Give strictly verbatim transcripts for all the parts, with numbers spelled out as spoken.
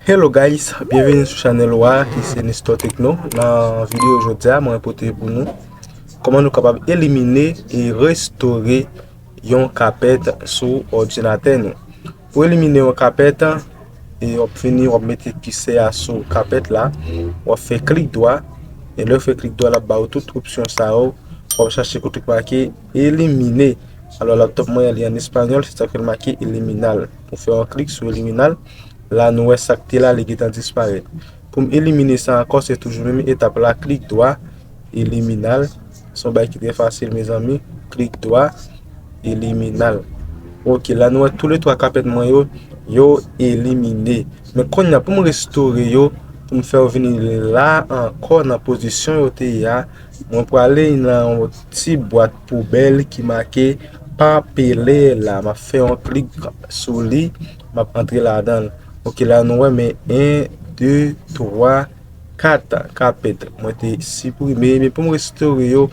Hello guys, byenveni sou chanèl ou a ki se Nestor Techno. Nan videyo jodi a, mwen pote pou nou kòman nou kapab elimine e restore yon kapèt sou òdinatè nou. Pou elimine yon kapèt, e w ap vini, w ap mete kisè a sou kapèt la, w ap fè klik dwa, e lè w fè klik dwa, l ap ba ou tout opsyon sa yo, w ap chache kote k make elimine. Alò, laptop mwen, li an espanyòl, se sa k fè l make eliminal. Ou fè yon klik sou eliminal, la nou wè sa k te la, li gentan disparèt. Pou m elimine sa ankò, se toujou menm etap la, klik dwa, eliminal. Se yon bagay ki trè fasil, mezanmi. Klik dwa, eliminal. Ok, la nou wè toulètwa kapèt mwen yo, yo elimine. Men kounye a, pou m restore yo, pou m fè yo vini la ankò nan pozisyon yo te ye a, mwen prale nan yon ti bwat poubèl ki make papelè la. M ap fè yon klik sou li, m ap antre ladan l. Ok, la nou wè, men en, de, twa, kat kapèt mwen te siprime. Men pou m restore yo,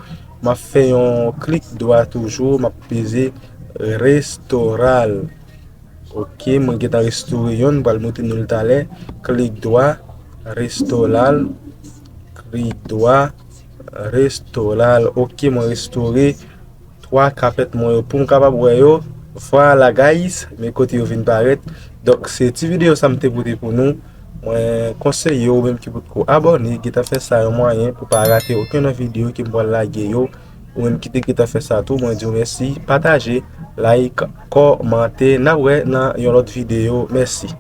m ap fè yon klik dwa toujou, m ap peze restoral. Ok, mwen gentan restore yonn, m pral montre nou l talè. Klik dwa, restoral, klik dwa, restoral. Ok, mwen restore twa kapèt mwen yo. Pou m kapab wè yo, vwala guys, men kote yo vin parèt. Donk, se ti videyo sa m te pote pou nou. Mwen konseye ou menm ki potko abòne, gentan fè sa yon mwayen pou pa rate okenn nan videyo ke m pral lage yo. Ou menm ki te gentan fè sa tou, mwen di w mèsi. Pataje, like, kòmante. N ap wè nan yon lòt videyo. Mèsi.